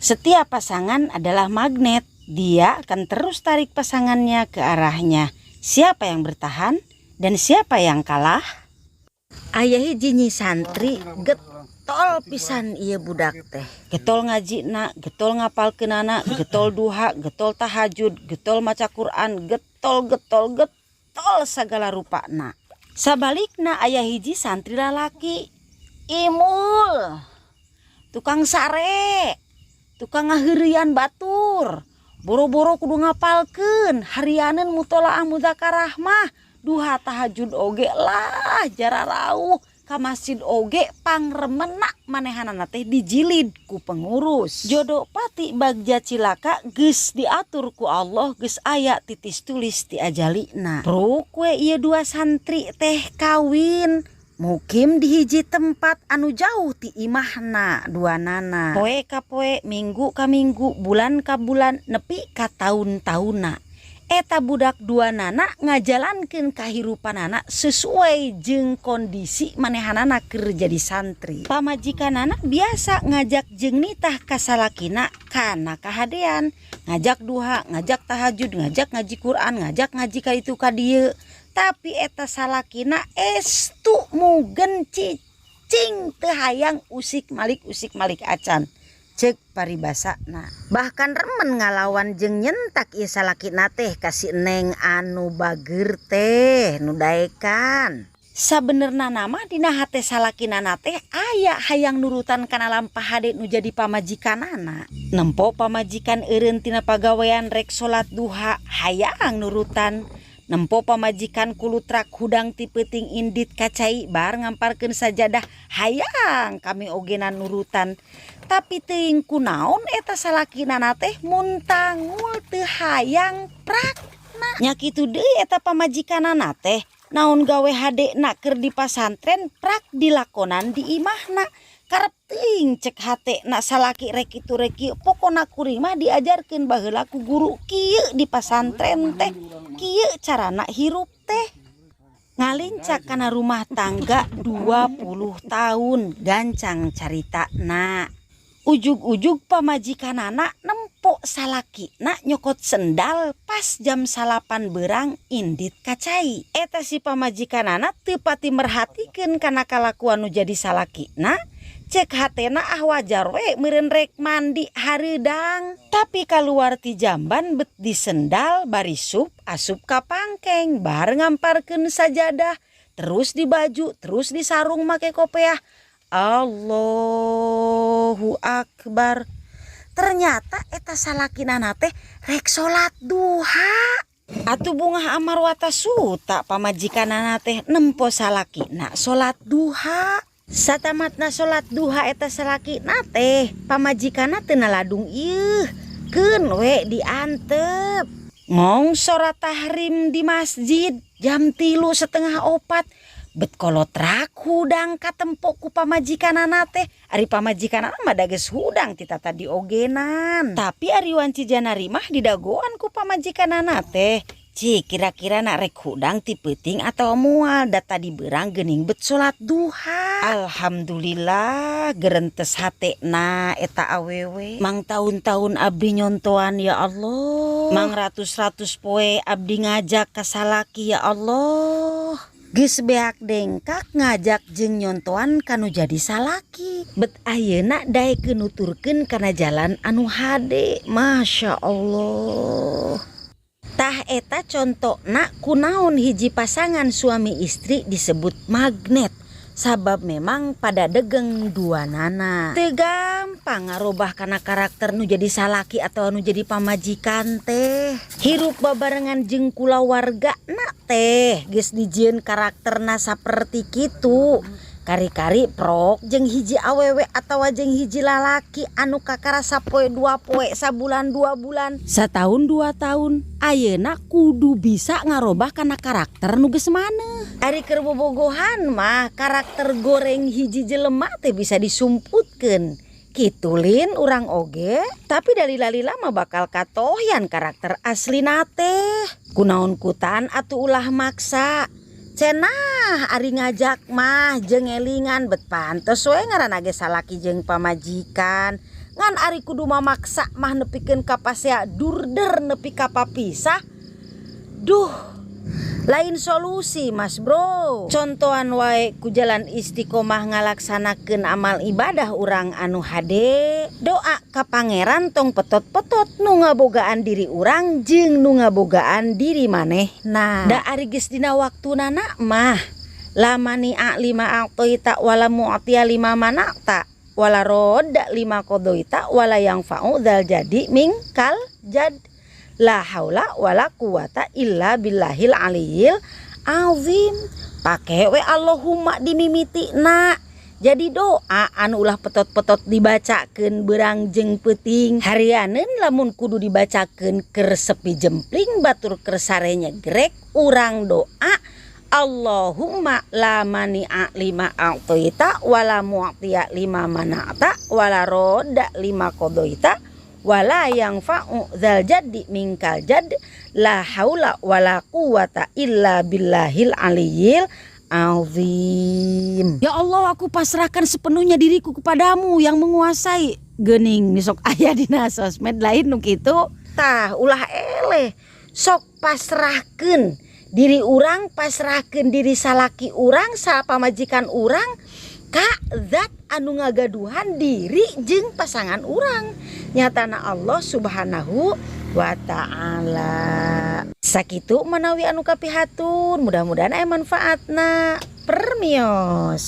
Setiap pasangan adalah magnet. Dia akan terus tarik pasangannya ke arahnya. Siapa yang bertahan dan siapa yang kalah? Aya hiji nyi santri getol pisan ieu budak teh. Getol ngajina, getol ngapalkeunana, getol duha, getol tahajud, getol maca Quran, getol getol getol sagala rupana. Sabalikna aya hiji santri lalaki imul, tukang sare, tukang ngaheureuyan batur, boro-boro kudu ngapalkeun, harianeun mutolaah muzakarah mah, duha tahajud oge lah jararauh, ka masjid oge pangremena manehanana teh dijilid ku pengurus. Jodo pati bagja cilaka geus diatur ku Allah, geus aya titis tulis ti ajalina. Pruk we ieu dua santri teh kawin, mukim di hiji tempat anu jauh ti imahna duanana. Poe ka poe, minggu ka minggu, bulan ka bulan, nepi ka taun-taunna. Eta budak duanana ngajalankeun kahirupanana sesuai jeung kondisi manehanana keur jadi santri. Pamajikanana biasa ngajak jeung nitah ka salakina kana kahadean, ngajak duha, ngajak tahajud, ngajak ngaji Quran, ngajak ngaji ka ditu ka dieu. Tapi eta salakina estu mugen cicing, teu hayang usik malik usik malik acan. Ceuk paribasana. Bahkan remen ngalawan jeung nyentak ieu salakina teh ka si neng anu bageur teh nu daekan. Sabenerna mah dina hate salakinana teh aya hayang nurutan kana lampah hade nu jadi pamajikanana. Nempo pamajikan eureun tina pagawean rek salat duha, hayang nurutan. Nempo pamajikan kulutrak hudang ti peuting indit ka cai bar ngamparkeun sajadah, hayang kami ogena nurutan. Tapi teuing kunaon eta salakinana teh muntangul teu hayang prakna. Nya kitu deui eta pamajikanana teh, naon gawe hadena keur di pasantren prak dilakonan di imahna. Karep teuing cek hatena salaki rek kitu rek kieu, pokona kuring mah diajarkeun baheula ku guru kieu di pasantren teh, kieu carana hirup teh. Ngalincak kana rumah tangga 20 tahun gancang caritana. Ujug-ujug pamajikanana nempo salakina nyokot sendal pas jam 9 berang indit ka cai. Eta si pamajikanana teu pati merhatikeun kana kalakuan nu jadi salakina. Cek hatena ah wajar we meureun rek mandi hareudang. Tapi kaluar ti jamban bet di sendal bari sup asup ka pangkeng bar ngamparkeun sajadah, terus di baju, terus di sarung make kopeah. Allahu akbar. Ternyata eta salakinana teh rek salat duha. Atuh bungah amar wata suta pamajikanana teh nempo salakina salat duha. Satamatna salat duha eta salakina teh pamajikanna teu naladung ieuh, keun we diantep. Ngongsora tahrim di masjid jam 3.30 bet kolotrak hudang katempo ku pamajikanana teh. Ari pamajikanana mah da geus hudang ti tatadi ogenan. Tapi ari wanci janari mah didagoan ku pamajikanana teh. Cik kira-kira nak rek hudang ti peuting atau moal, da tadi beurang geuning bet salat duha. Alhamdulillah gerentes hatena eta awewe. Mang taun-taun abdi nyontoan ya Allah. Mang ratus-ratus poe abdi ngajak ka salaki ya Allah. Geus beak dengkak ngajak jeung nyontoan kanu jadi salaki. Bet ayeuna daekeun nuturkeun kana jalan anu hade. Masya Allah. Tah eta contona kunaon hiji pasangan suami istri disebut magnet. Sabab memang pada degeng duanana. Teu gampang ngarobah kana karakter nu jadi salaki atau nu jadi pamajikan teh. Hirup babarengan jeung kulawarga na teh geus dijieun karakterna saperti kitu. Kari-kari prok jeung hiji awewe atawa jeung hiji lalaki anu kakara sapoe dua poe, sabulan 2 bulan, satahun 2 tahun, ayeuna kudu bisa ngarobah kana karakter nu geus maneh. Ari keur bobogohan mah karakter goreng hiji jelema teh bisa disumputkeun. Kitu lin urang oge, tapi dari lalila mah bakal katohyan karakter aslina teh. Kunaon kutan atuh ulah maksa. Cenah ari ngajak mah jeung ngelingan bet pantes we ngaranna ge salaki jeung pamajikan. Ngan ari kudu mamaksa mah nepikeun ka pasea durder nepi ka papisah. Duh, lain solusi, Mas Bro. Contohan wae ku jalan istiqomah ngalaksanakeun amal ibadah urang anu hade. Doa ka Pangeran tong petot-petot, nu ngabogaan diri urang jeung nu ngabogaan diri manehna. Da ari geus dina waktunana mah la mani'a lima a'thaita wala mu'tiya lima mana'ta wala radda lima qadhaita wala yanfa'u dzal jaddi minkal jad la haula wala quwata illa billahil aliyil azim. Pake we Allahumma dimimitina. Jadi doa anu ulah petot-petot dibacakeun beurang jeung peuting. Harianeun lamun kudu dibacakeun keur sepi jempling, batur keur sare nyegrek, urang doa Allahumma la mani'a lima a'thaita wala mu'tiya lima mana'ta wala radda lima qadhaita wala yanfa'u dzal jaddi minkal jadd la haula wala quwata illa billahil aliyil azim. Ya Allah, aku pasrahkan sepenuhnya diriku kepadamu yang menguasai. Geuning sok aya dina sosmed, lain nu kitu. Tah, ulah eleh. Sok pasrahkeun diri urang, pasrahkeun diri salaki urang, pamajikan urang ka zat anu ngagaduhan diri jeung pasangan urang, nyatana Allah Subhanahu wa Ta'ala. Sakitu manawi anu kapihatun, mudah-mudahan aya manfaatna. Permios.